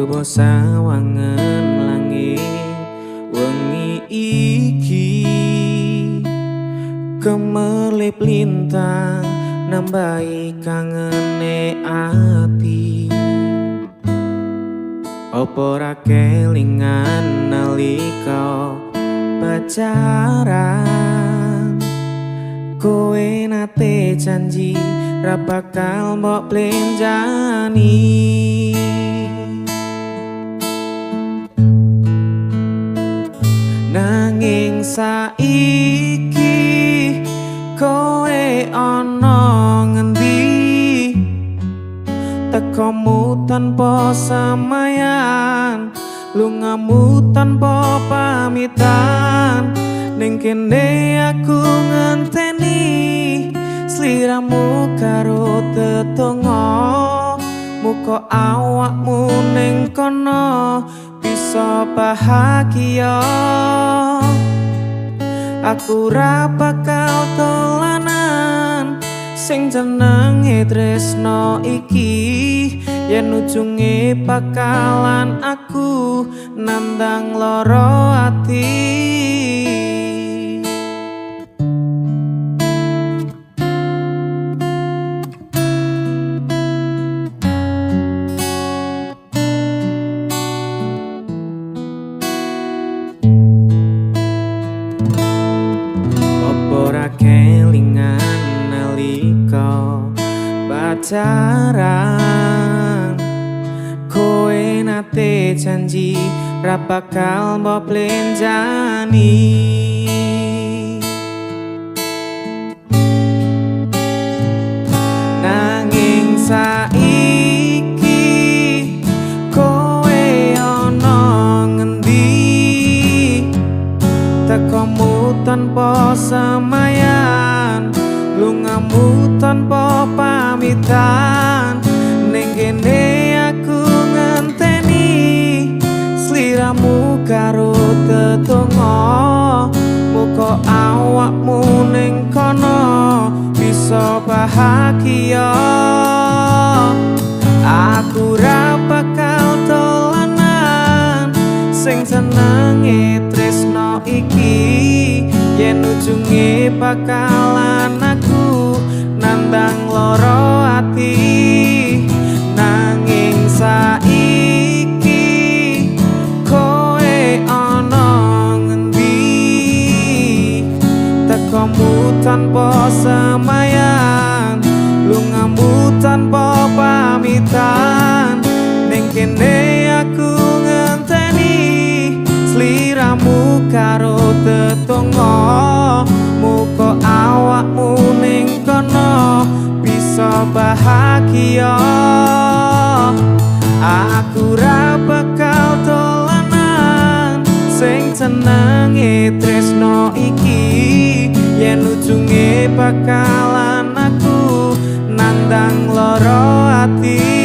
Coba sawangan langit wengi iki, kemerlip lintang nambahi kangene ati. Opo ra kelingan nalika pacaran, kowe nate janji ra bakal mbok plenjani. Nanging saiki kowe ana ngendi, tekomu tanpa samayan, lungamu tanpa pamitan. Ning kene aku ngenteni sliramu karo tetonga, muka awakmu ning kono bisa bahagia. Aku ra bakal dolanan sing jenenge tresno iki, yen ujunge bakalan aku nandang lara ati. Kelingan nalika pacaran, kowe nate janji ra bakal mbok plenjani. Nanging saiki kowe ana ngendi, tekomu tanpa samayan, lungamu tanpa pamitan. Ning kene aku ngenteni sliramu karo tetonga, muka awakmu ning kono bisa bahagia. Aku ra bakal dolanan sing senenge tresno iki, yen ujunge bakalan aku nandang lara ati. Nanging saiki kowe ana ngendi, tekomu tanpa semayan, lungamu tanpa pamitan. Ning kene aku ngenteni sliramu karo tetonga, muka awakmu ning kono bisa bahagia. Aku ra bakal dolanan sing jenenge tresno iki, yen ujunge bakalan aku nandang lara ati.